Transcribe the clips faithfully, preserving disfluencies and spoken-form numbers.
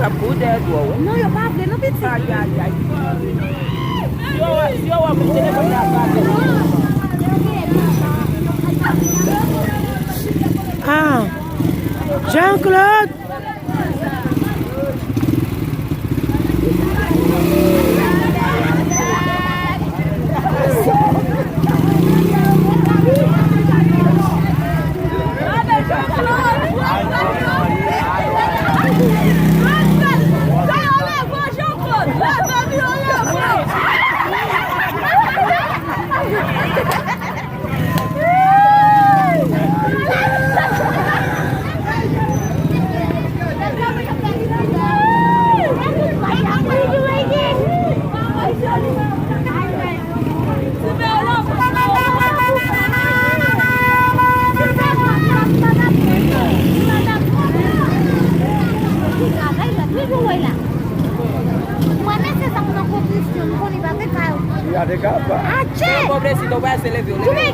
Ap kouri dèyè dwòl. Non, yo pa vle non, pitit. Ay, ay, ay. Si yo wè, si yo wè moun telefòn la pa vle. Ah, Jean-Claude. Mwen, men se sa pou nan konstriksyon, m konnen pa te ka yo. Atchè! Koube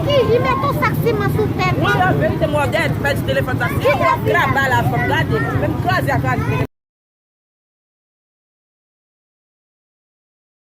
ki, li met yon sak siman sou tèt. Wi, an verite, mwen gèt, pèdi telefòn sa. Si w ap graba la, fanm, gade. Menm kraze a kraze.